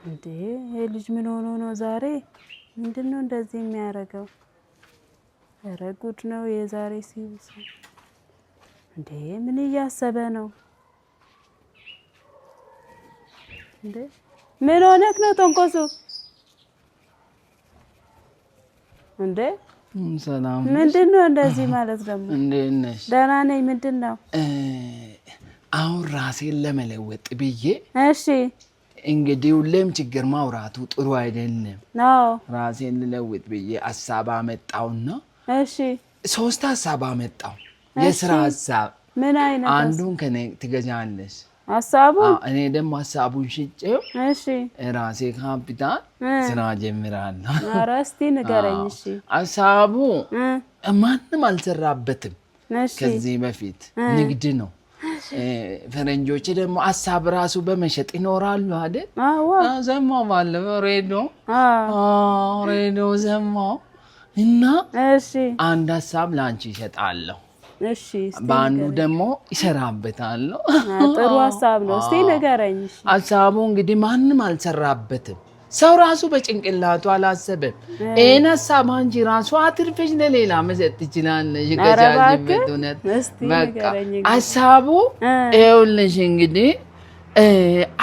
እንዴ ይሄ ልጅ ምን ሆኖ ነው ዛሬ? ምንድን ነው እንደዚህ የሚያደርገው? ኧረ ጉድ ነው የዛሬ ሲውስ። እንዴ ምን እያሰበ ነው? እንዴ ምን ሆነክ ነው ተንኮሱ? እንዴ ሰላም። ምንድን ነው እንደዚህ ማለት ደግሞ? እንዴት ነሽ? ደህና ነኝ። ምንድን ነው አሁን ራሴን ለመለወጥ ብዬ እሺ እንግዲህ ሁሌም ችግር ማውራቱ ጥሩ አይደለም። አዎ ራሴን ልለውጥ ብዬ ሀሳብ አመጣውና እሺ ሶስት ሀሳብ አመጣው። የስራ ሀሳብ ምን አይነት አንዱን ከኔ ትገዛለሽ ሀሳቡ? እኔ ደግሞ ሀሳቡን ሽጬው እሺ ራሴ ካፒታል ስራ ጀምራለሁ። ኧረ እስቲ ንገረኝ። እሺ ሀሳቡ ማንም አልሰራበትም ከዚህ በፊት፣ ንግድ ነው። ፈረንጆች ደግሞ ሀሳብ ራሱ በመሸጥ ይኖራሉ አይደል? ዘማው ባለፈው ሬዲዮ ሬዲዮ ዘማው እና አንድ ሀሳብ ለአንቺ ይሸጣለሁ፣ በአንዱ ደግሞ ይሰራበታለሁ። ጥሩ ሀሳብ ነው። እስቲ ንገረኝ። ሀሳቡ እንግዲህ ማንም አልሰራበትም። ሰው ራሱ በጭንቅላቱ አላሰበም። ይህን ሀሳብ አንቺ ራሱ አትርፈሽ ለሌላ መሰጥ ትችላለሽ። ገጃጅበት እውነት በቃ ሀሳቡ ይኸውልሽ እንግዲህ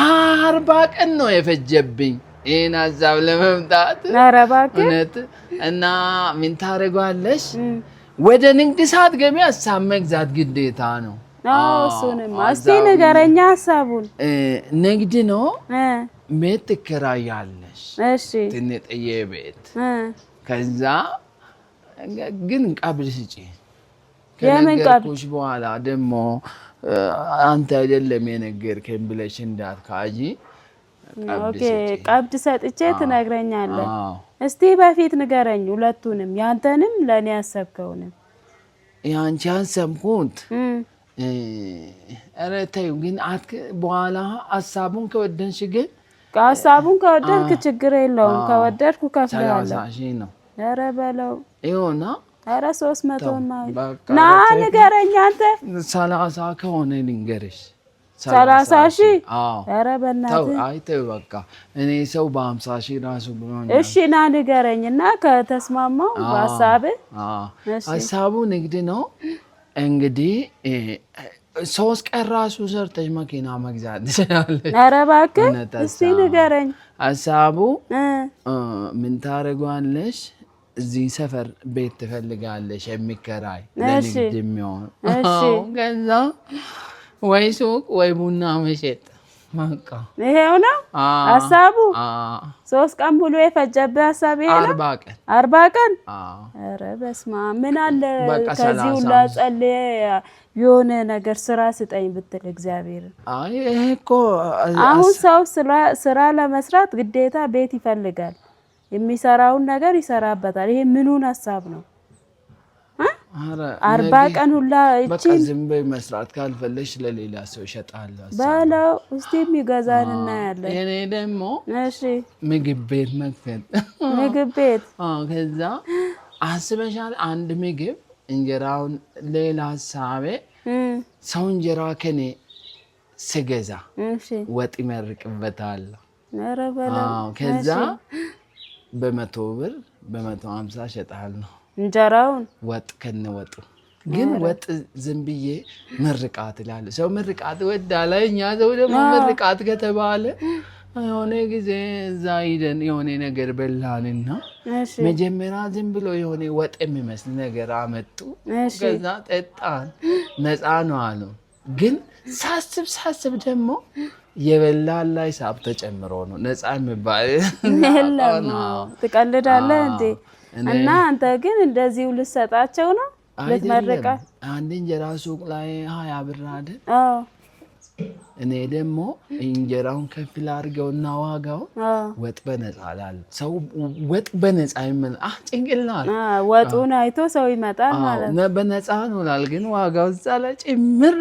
40 ቀን ነው የፈጀብኝ ይህን ሀሳብ ለመምጣት እውነት። እና ምን ታደርጓለሽ? ወደ ንግድ ሳትገቢ ሀሳብ መግዛት ግዴታ ነው። እሱንማ እስቲ ንገረኛ ሀሳቡን። ንግድ ነው። ቤት ትከራያለሽ። እሺ ትንጥዬ ቤት። ከዛ ግን ቀብድ ስጪ ከነገርኩሽ በኋላ ደግሞ አንተ አይደለም የነገርከኝ ብለሽ እንዳትካጂ። ቀብድ ሰጥቼ ትነግረኛለህ። እስቲ በፊት ንገረኝ ሁለቱንም፣ ያንተንም ለእኔ ያሰብከውንም። ያንቺ ያሰብኩት ኧረ ተይው ግን በኋላ ሀሳቡን ከወደንሽ ግን ሀሳቡን ከወደድክ ችግር የለውም። ከወደድኩ ከፍለዋለሁ። 30,000 ነው። ኧረ በለው ይኸውና። ኧረ 300 ና ንገረኝ አንተ። 30 ከሆነ ልንገርሽ። 30,000? ኧረ በእናትህ። አይ ተይው በቃ እኔ ሰው በ50,000 ራሱ ብሎኛል። እሺ ና ንገረኝ እና ከተስማማው በሀሳብህ። ሀሳቡ ንግድ ነው እንግዲህ 3 ቀን ራሱ ሰርተሽ መኪና መግዛት ትችላለሽ። ኧረ እባክህ እስቲ ንገረኝ። ሀሳቡ ምን ታደርጓለሽ? እዚህ ሰፈር ቤት ትፈልጋለሽ የሚከራይ ለንግድ የሚሆን፣ ከዛ ወይ ሱቅ ወይ ቡና መሸጥ በቃ። ይሄው ነው ሀሳቡ። 3 ቀን ሙሉ የፈጀብህ ሀሳብ ይሄ ነው? 40 ቀን። 40 ቀን? ኧረ በስመ አብ። ምን አለ ከዚህ ሁላ ጸልዬ የሆነ ነገር ስራ ስጠኝ ብትል እግዚአብሔር። አይ ይሄ እኮ አሁን ሰው ስራ ለመስራት ግዴታ ቤት ይፈልጋል። የሚሰራውን ነገር ይሰራበታል። ይሄ ምኑን ሀሳብ ነው? 40 ቀን ሁላ በቃ ዝም በይ። መስራት ካልፈለሽ ለሌላ ሰው እሸጣለሁ በለው። እስቲ የሚገዛን እናያለን። እኔ ደግሞ ምግብ ቤት መክፈት። ምግብ ቤት። ከዛ አስበሻል? አንድ ምግብ እንጀራውን ሌላ ሀሳቤ ሰው እንጀራ ከኔ ስገዛ ወጥ ይመርቅበታል። ከዛ በ100 ብር በ150 እሸጣለሁ እንጀራውን ወጥ ከነወጡ። ግን ወጥ ዝም ብዬ ምርቃት እላለሁ። ሰው ምርቃት ወዳለ እኛ ሰው ደግሞ ምርቃት ከተባለ የሆነ ጊዜ እዛ ሂደን የሆነ ነገር በላንና መጀመሪያ ዝም ብሎ የሆነ ወጥ የሚመስል ነገር አመጡ። ከዛ ጠጣን፣ ነፃ ነው አሉ። ግን ሳስብ ሳስብ ደግሞ የበላን ላይ ሳብ ተጨምሮ ነው ነፃ የሚባል። የለም። ትቀልዳለህ እንዴ? እና አንተ ግን እንደዚሁ ልትሰጣቸው ነው? ልትመርቃ? አንድ እንጀራ ሱቅ ላይ 20 ብር አይደል? እኔ ደግሞ እንጀራውን ከፍ ላድርገውና ዋጋው ወጥ በነፃ እላለሁ። ሰው ወጥ በነፃ ጭንቅላት ወጡን አይቶ ሰው ይመጣል ማለት ነው። በነፃ ነው እላለሁ፣ ግን ዋጋው እዛ ላይ ጭምር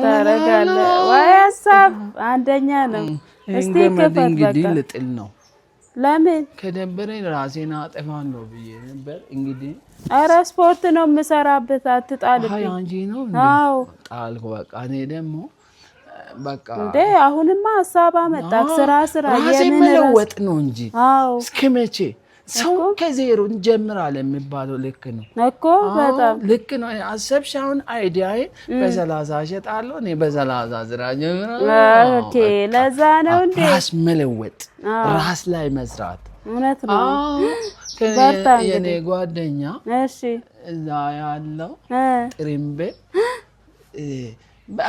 ታደርጋለህ። ወይ ሀሳብ አንደኛ ነው። እስቲ ክፈት። እንግዲህ ልጥል ነው። ለምን? ከደበረኝ ራሴን አጠፋለሁ ብዬ ነበር። እንግዲህ ኧረ ስፖርት ነው የምሰራበት፣ አትጣልብኝ። አንቺ ነው ጣልኩ። በቃ እኔ ደግሞ በቃ እንዴ አሁንማ ሀሳብ አመጣክ። ስራ ስራ ራሴ የምን መለወጥ ነው እንጂ አዎ እስከ መቼ ሰው ከዜሮ እንጀምራለን የሚባለው ልክ ነው እኮ በጣም ልክ ነው። አሰብሽ አሁን idea ዬ በ30 እሸጣለሁ እኔ በ30 ስራ ጀምራለሁ። Okay። ለዛ ነው እንዴ ራስ መለወጥ፣ ራስ ላይ መስራት። እውነት ነው። አዎ በርታ የኔ ጓደኛ እሺ እዛ ያለው ጥሪምቤ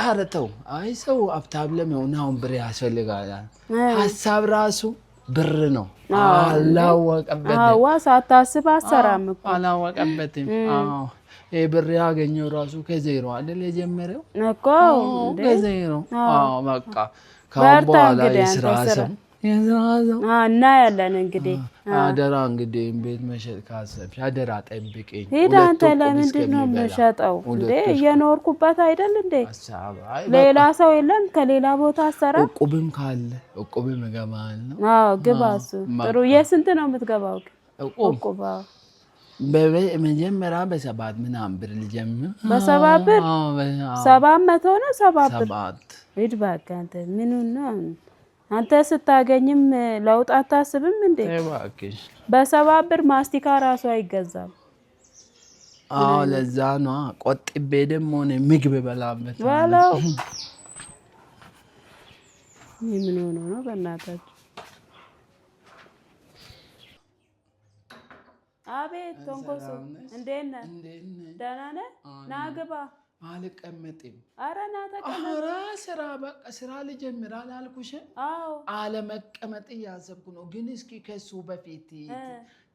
ኧረ ተው፣ አይ ሰው ሀብታም ለመሆን አሁን ብር ያስፈልጋል። ሀሳብ ራሱ ብር ነው። አላወቀበትም። አዋ ሳታስብ አሰራም እኮ አላወቀበትም። አዎ ይሄ ብር ያገኘው ራሱ ከዜሮ አይደል የጀመረው እኮ ከዜሮ። አዎ በቃ ከአሁን በኋላ የስራ ሰው የስራ ሰው እናያለን እንግዲህ። አደራ እንግዲህ ቤት መሸጥ ካሰብሽ አደራ ጠብቂኝ። ሂድ አንተ። ለምንድን ነው የምሸጠው እንዴ? እየኖርኩበት አይደል እንዴ? ሌላ ሰው የለም ከሌላ ቦታ አሰራ። እቁብም ካለ እቁብም እገባለሁ። አዎ ግባ። እሱ ጥሩ። የስንት ነው የምትገባው? እቁብ መጀመሪያ በሰባት ምናምን ብር ልጀምር። በሰባት ብር 700 ነው። 7 ብር ሰባት ሂድ እባክህ አንተ። ምኑን ነው አንተ ስታገኝም ለውጥ አታስብም እንዴ? እባክሽ በ7 ብር ማስቲካ ራሱ አይገዛም። አዎ ለዛ ነዋ። ቆጥቤ ደግሞ እኔ ምግብ እበላበታለሁ። በለው ምን ሆኖ ነው በእናታችሁ? አቤት ተንኮሱ፣ እንዴት ነህ? ደህና ነህ? ና ግባ። አልቀመጥም። ኧረ ና ተቀመጥ። ኧረ ስራ በቃ ስራ ልጀምር አላልኩሽም? አዎ አለመቀመጥ እያሰብኩ ነው። ግን እስኪ ከሱ በፊት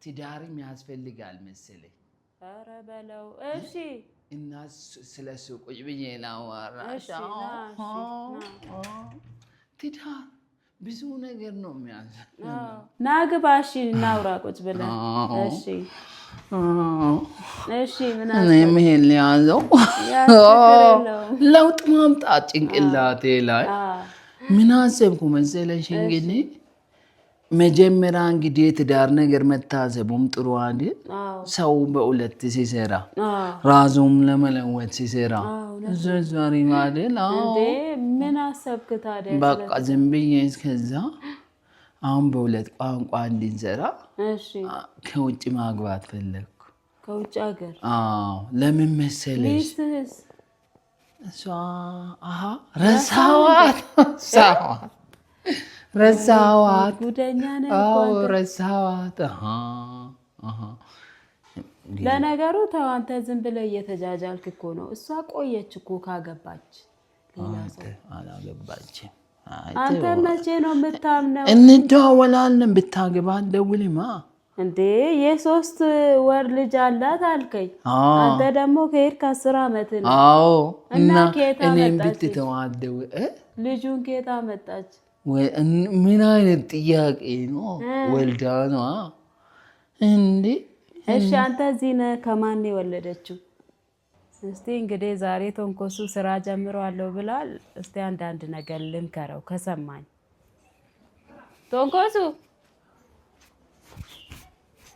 ትዳርም ያስፈልጋል መሰለኝ። ኧረ በለው እሺ። እና ስለ እሱ ቁጭ ብዬ ላወራሽ። እሺ ና እሺ ና። ትዳር ብዙ ነገር ነው የሚያዝ። ና ግባ። እሺ እናውራ ቁጭ ብለን። እሺ እሺ። ምን እኔም ይሄን ሊያዘው ያ ችግር የለውም። ለውጥ ማምጣት ጭንቅላቴ ላይ ምን አሰብኩ መሰለሽ? እንግዲህ መጀመሪያ እንግዲህ የትዳር ነገር መታሰቡም ጥሩ አይደል? ሰው በሁለት ሲሰራ ራሱም ለመለወጥ ሲሰራ ዛሪ አይደል? እንዴ ምን አሰብክ ታዲያ? በቃ ዝም ብዬ እስከዛ አሁን በሁለት ቋንቋ እንድንሰራ እሺ ከውጭ ማግባት ፈለግኩ። ከውጭ ሀገር? አዎ ለምን መሰለሽ? ሚስትህስ? እሷ አሀ ረሳዋት ረሳዋት ጉደኛ ነህ እኮ አዎ አንተ። ረሳዋት። አሀ አሀ ለነገሩ ተው አንተ ዝም ብለህ እየተጃጃልክ እኮ ነው። እሷ ቆየች እኮ ካገባች ሌላ ሰው። አላገባችም። አይ አንተ መቼ ነው የምታምነው? እንደዋወላለን። ብታገባ አትደውልማ። እንዴ የ3 ወር ልጅ አላት አልከኝ። አንተ ደግሞ ከሄድክ 10 ዓመት ነው። አዎ እና እና ከየት እኔም አመጣች? ብትተው አትደውል እ ልጁን ከየት አመጣች? ምን አይነት ጥያቄ ነው? ወልዳ ነዋ እንዴ። እሺ አንተ እዚህ ነህ፣ ከማን ነው የወለደችው? እስቲ እንግዲህ ዛሬ ተንኮሱ ስራ ጀምሯለሁ ብሏል። እስቲ አንዳንድ ነገር ልምከረው ከሰማኝ። ተንኮሱ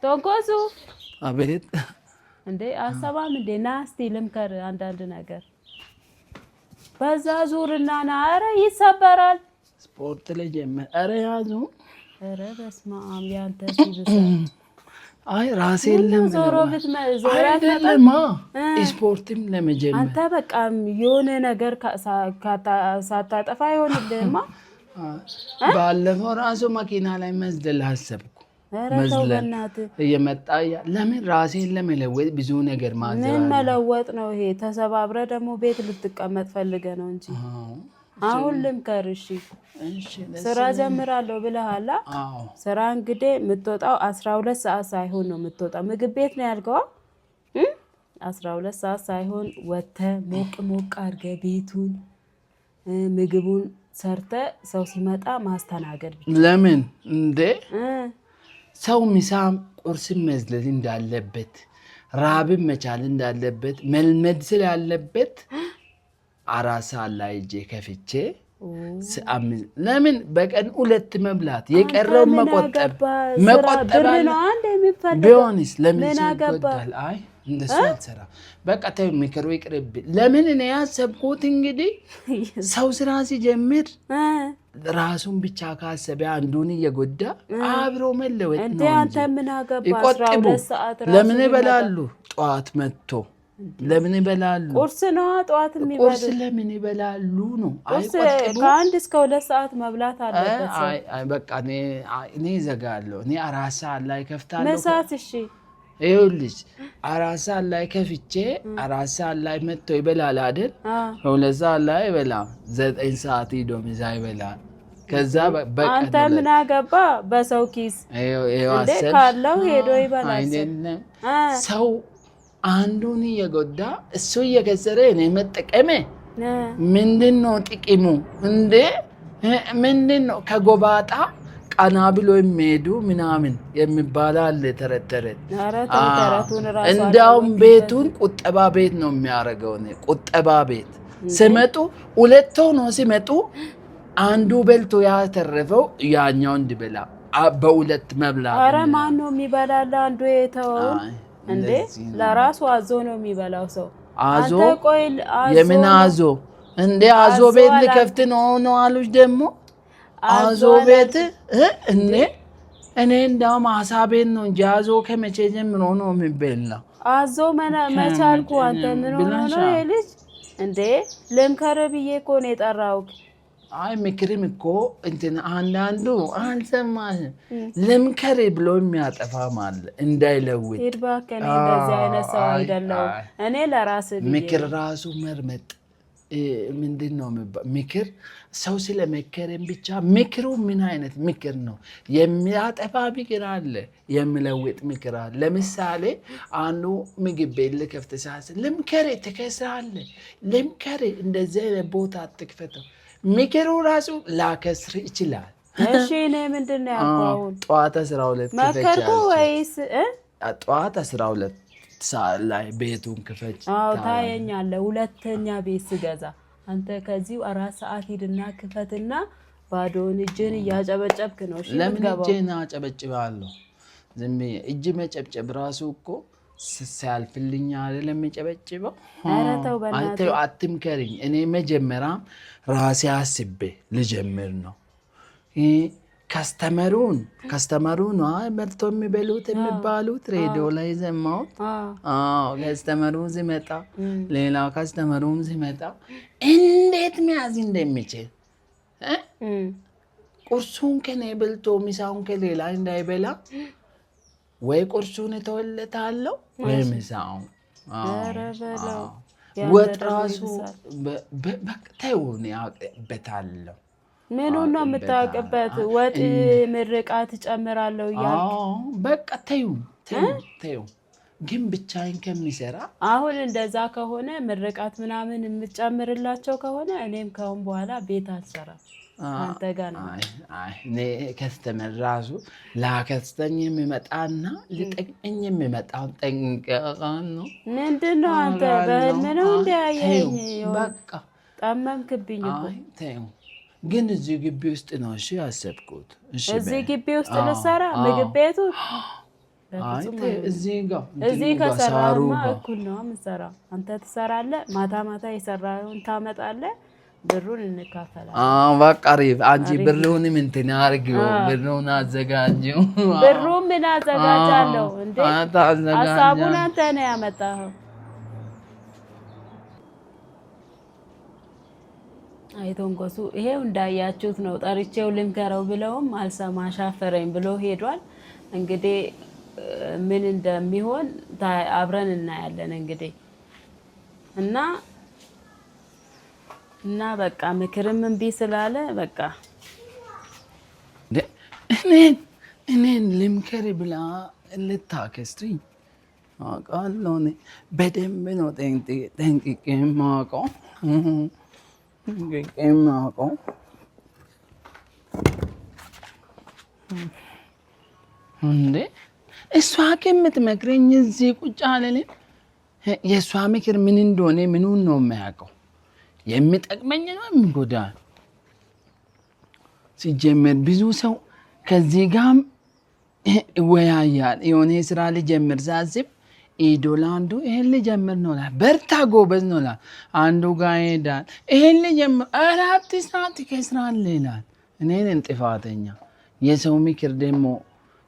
ተንኮሱ፣ አቤት። እንዴ አሰባም እንዴ? ና እስቲ ልምከር አንዳንድ ነገር። በዛ ዙርና ና። ኧረ ይሰበራል። ስፖርት ልጀምር። ኧረ ያዙ። ኧረ በስመ አብ ያንተ ሲብሳል። አይ ራሴን ዞሮ ዞሮ አይደለማ ስፖርትም ለመጀመር አንተ በቃ የሆነ ነገር ሳታጠፋ አይሆንልህማ። ባለፈው ራሱ መኪና ላይ መዝለል አሰብኩ። ኧረ ተው መዝለል በእናትህ። እየመጣ ለምን ራሴን ለመለወጥ ብዙ ነገር ማዘብ ምን መለወጥ ነው ይሄ? ተሰባብረ ደግሞ ቤት ልትቀመጥ ፈልገ ነው እንጂ። አሁን ልምከር። እሺ ስራ ጀምራለሁ ብለሃል። አዎ ስራ እንግዲህ የምትወጣው 12 ሰዓት ሳይሆን ነው የምትወጣው። ምግብ ቤት ነው ያልከው? 12 ሰዓት ሳይሆን ወጥተህ ሞቅ ሞቅ አድርገህ ቤቱን ምግቡን ሰርተ ሰው ሲመጣ ማስተናገድ ብቻ። ለምን እንዴ ሰው ምሳም ቁርስን መዝለል እንዳለበት ራብን መቻል እንዳለበት መልመድ ስላለበት 4 ሰዓት ላይ እጄ ከፍቼ ለምን በቀን ሁለት መብላት የቀረውን ምን መቆጠብ አገባ? ስራ መቆጠብ ብር አለ። ነው አንድ የሚፈልገው። ቢሆንስ ለምን ምን ሰው አገባ? ይጎዳል? አይ እንደሱ አልሰራም። በቃ ተይው፣ ምክሩ ይቅርብኝ። ለምን እኔ ያሰብኩት እንግዲህ ሰው ስራ ሲጀምር ራሱን ብቻ ካሰበ አንዱን እየጎዳ አብሮ መለወጥ እንዴ ነው አንተ እንጂ። ምን አገባ? ይቆጥቡ። 12 ሰዓት ራሱ ለምን ቢመጣ ይበላሉ? ጠዋት መጥቶ ለምን ይበላሉ? ቁርስ ነዋ ጠዋት ቁርስ የሚበሉት። ለምን ይበላሉ ነው? ቁርስ አይቆጥቡ። ከ1 እስከ 2 ሰዓት መብላት አለበት ሰው። አይ አይ፣ በቃ እኔ እዘጋለሁ። እኔ 4 ሰዓት ላይ ከፍታለሁ። ምሳስ? እሺ። ይኸውልሽ 4 ሰዓት ላይ ከፍቼ 4 ሰዓት ላይ መጥቶ ይበላል አይደል? 2 ሰዓት ላይ አይበላም። 9 ሰዓት ሂዶ ምሳ ይበላል። ከዛ በቀን አንተ 2 ምን አገባ በሰው ኪስ? ይኸው እንዴ አሰብሽ? ካለው ሄዶ ይበላል ሰው። አይደለም፣ ሰው አንዱን እየጎዳ እሱ እየከሰረ እኔ መጠቀሜ ምንድን ነው ጥቅሙ? እንዴ ምንድን ነው? ከጎባጣ ቀና ብሎ የሚሄዱ ምናምን የሚባል አለ ተረት ተረት። ኧረ ተው፣ ተረቱን ራሱ እንዲያውም አላወቅህበትም። ቤቱን ቁጠባ ቤት ነው የሚያደርገው። እኔ ቁጠባ ቤት ሲመጡ ሁለት ሆኖ ሲመጡ አንዱ በልቶ ያተረፈው ያኛው እንዲበላ በሁለት መብላት። ኧረ ማን ነው የሚበላለ? አንዱ የተወውን አይ፣ እንዴ እንደዚህ ነው። ለራሱ አዞ ነው የሚበላው ሰው። አዞ? አንተ ቆይ አዞ የምን ነው። አዞ እንዴ? አዞ አዞ ቤት አላ- ልከፍት ነው ነው አሉች ደግሞ አዞ ቤት እንዴ? እኔ እንዳውም አሳ ቤት ነው እንጂ አዞ ከመቼ ጀምሮ ነው የሚበላው? አዞ መቻልኩ። አንተ ምን ሆኖ ነው ብላሻ። ይሄ ልጅ እንዴ? ልምከርህ ብዬ እኮ ነው የጠራሁህ። አይ ምክርም እኮ እንትን አንዳንዱ አልሰማህም፣ ልምከር ብሎ የሚያጠፋም አለ እንዳይለውጥ። ሂድ እባክህ፣ እኔ እንደዚህ አይነት ሰው አይ፣ አይደለሁም። አይ። እኔ ለራስህ ብዬ ምክር ራሱ መርመጥ ምንድን ነው ምክር ሰው ስለመከረን ብቻ ምክሩ ምን አይነት ምክር ነው? የሚያጠፋ ምክር አለ፣ የሚለውጥ ምክር አለ። ለምሳሌ አንዱ ምግብ ቤት ልከፍት ሳስብ ልምከር ትከስራለህ፣ ልምከር እንደዚህ አይነት ቦታ አትክፈተው። ምክሩ ራሱ ላከስር ይችላል። እሺ እኔ ምንድን ነው ያልኩህ አሁን? ጠዋት 12 ክፈች መከርኩህ አለች። ወይስ እ? ጠዋት 12 ሰዓት ላይ ቤቱን ክፈች። አዎ ታየኛለህ። ሁለተኛ ቤት ስገዛ አንተ ከዚሁ 4 ሰዓት ሂድና ክፈትና ባዶውን እጅን እያጨበጨብክ ነው እሺ ለምን የምትገባው። እጄን አጨበጭባለሁ? ዝም ብዬ እጅ መጨብጨብ ራሱ እኮ ሲያልፍልኝ አይደለም የሚጨበጭበው። ኧረ ተው በእናትህ። ተው አትምከሪኝ። እኔ መጀመሪያም ራሴ አስቤ ልጀምር ነው። ይህ customer ኡ ነው መጥቶ የሚበሉት የሚባሉት ሬዲዮ ላይ ሰማሁት። አዎ customer ኡ ሲመጣ ሌላ customer ኡም ሲመጣ እንዴት መያዝ እንደሚችል እ? ቁርሱን ከኔ በልቶ ምሳውን ከሌላ እንዳይበላ ወይ ቁርሱን እተወለታለሁ ወይ ምሳውን። አዎ፣ ኧረ በለው። አዎ። ያንተ ወጥ ደግሞ ራሱ ይብሳል። በቃ ተይው፣ እኔ አውቅበታለሁ። ምኑን ነው የምታውቅበት? ወጥ ምርቃት እጨምራለሁ እያልክ። አዎ በቃ ተይው ተይው ተይው። ግን ብቻዬን ከሚሰራ አሁን እንደዛ ከሆነ ምርቃት ምናምን የምትጨምርላቸው ከሆነ እኔም ከአሁን በኋላ ቤት አልሰራም፣ አንተ ጋር ነው። አይ አይ፣ እኔ customer ራሱ ላከስተኝ የሚመጣና ሊጠቅመኝ የሚመጣውን ጠንቅቀን ነው። ምንድን ነው አንተ በህልም ነው እንደ ያየኸኝ? የሆነ በቃ ጠመምክብኝ እኮ። አይ ተይው። ግን እዚህ ግቢ ውስጥ ነው እሺ ያሰብኩት። እሺ እዚህ በይ። ግቢ ውስጥ ልሰራ ምግብ ቤቱ? አይ በፍጹም። ተይው፣ እዚህ ጋር እዚህ እንትኑ ጋር ሳሩ ከሰራማ ጋር እኩል ነው የምንሰራው። አንተ ትሰራለህ፣ ማታ ማታ የሰራውን ታመጣለህ፣ ብሩን እንካፈላለን። አዎ በቃ አሪፍ። አንቺ ብሩንም እንትን አድርጊው፣ ብሩን አዘጋጂው። ብሩን ምን አዘጋጃለሁ እንዴ? ታዘጋጃ ሀሳቡን አንተ ነው ያመጣኸው። አይቶንኮሱ ይሄው እንዳያችሁት ነው። ጠርቼው ልምከረው ብለውም አልሰማ አሻፈረኝ ብሎ ሄዷል። እንግዲህ ምን እንደሚሆን አብረን እናያለን። እንግዲህ እና በቃ ምክርም እምቢ ስላለ በቃ እኔን ልምከር ብላ ልታከስሪኝ አውቃለሁ። እኔ በደንብ ነው ጠንቅቄ የማውቀው፣ ጠንቅቄ የማውቀው። እንዴ እሷ ከምትመክረኝ እዚህ ቁጭ አልልም። የእሷ ምክር ምን እንደሆነ ምኑን ነው የማያውቀው? የሚጠቅመኝ ነው የሚጎዳ? ሲጀመር ብዙ ሰው ከዚህ ጋርም ይወያያል። የሆነ ስራ ልጀምር ሳስብ ኢዶ ለአንዱ ይሄን ልጀምር ነው ላል፣ በርታ ጎበዝ ነው ላል። አንዱ ጋር ይሄዳል። ይሄን ልጀምር 4 ሰዓት ትከስራለህ ይላል። እኔ ነኝ ጥፋተኛ። የሰው ምክር ደግሞ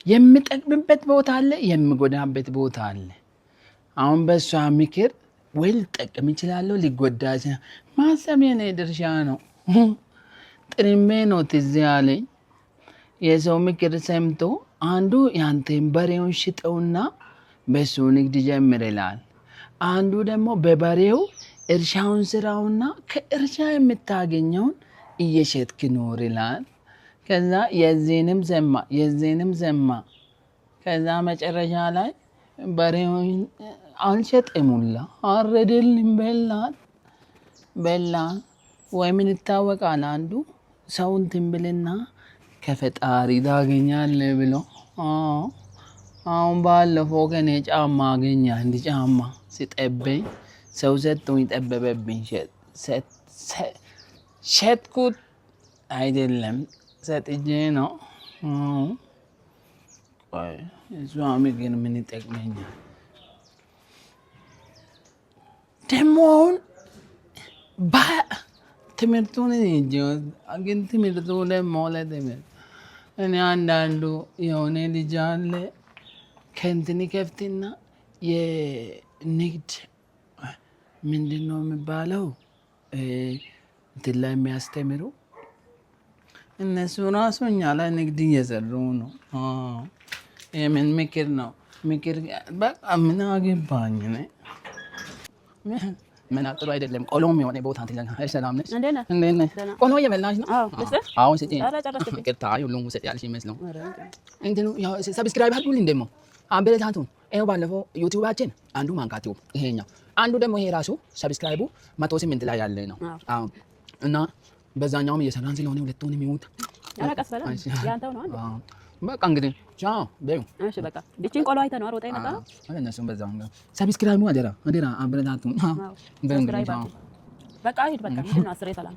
የሚጠቅምበት ቦታ አለ፣ የሚጎዳበት ቦታ አለ። አሁን በእሷ ምክር ወይ ልጠቅም ይችላለሁ፣ ሊጎዳ ይችላል። ማሰብ የኔ ድርሻ ነው። ጥርሜ ነው ትዝ ያለኝ። የሰው ምክር ሰምቶ አንዱ ያንተን በሬውን ሽጠውና በሱ ንግድ ጀምር ይላል። አንዱ ደግሞ በበሬው እርሻውን ስራውና ከእርሻ የምታገኘውን እየሸጥክ ኖር ይላል። ከዛ የዚህንም ሰማ የዚህንም ሰማ። ከዛ መጨረሻ ላይ በሬውን አልሸጥም ሁላ አረደልኝ፣ በላን በላን። ወይ ምን ይታወቃል፣ አንዱ ሰውን እንትን ብልና ከፈጣሪ ታገኛለህ ብሎ። አሁን ባለፈው ከኔ ጫማ አገኘ። አንድ ጫማ ሲጠበኝ ሰው ሰጥቶኝ ጠበበብኝ። ሸጥኩት አይደለም ሰጥጄ ነው። እሷ ግን ምን ይጠቅመኛል? ደግሞ አሁን ትምህርቱን ግን ትምህርቱ ደግሞ ለትምህርት እኔ አንዳንዱ የሆነ ልጅ አለ ከእንትን ከፍትና የንግድ ምንድን ነው የሚባለው እንትን ላይ የሚያስተምሩ እነሱ ራሱ እኛ ላይ ንግድ እየሰሩ ነው። የምን ምክር ነው? ምክር በቃ ምን አገባኝ እኔ። ምን ጥሩ አይደለም። ቆሎም የሆነ ቦታ ሰላም ነሽ? እንዴት ነሽ? ቆሎ እየበላሽ ነው? አሁን ስጪኝ። ይቅርታ ሁሉም ውሰጥ ያልሽ ይመስለው። እንትኑ subscribe አድርጉልኝ ደግሞ አበረታቱን። ይኸው ባለፈው ዩቲዩባችን አንዱ ማንካቲው ይሄኛው አንዱ ደግሞ ይሄ ራሱ subscribe ኡ 108 ላይ ያለ ነው እና በዛኛውም እየሰራን ስለሆነ ሁለቱን የሚውት በቃ እንግዲህ ቻው በዩ። እሺ በቃ እቺን ቆሎ አይተህ ነው አሮጣ ይመጣ። እነሱም በዛው subscribe ኡ አደራ አደራ አበረታቱን። በቃ ሂድ በቃ ምንድን ነው አስሬ ሰላም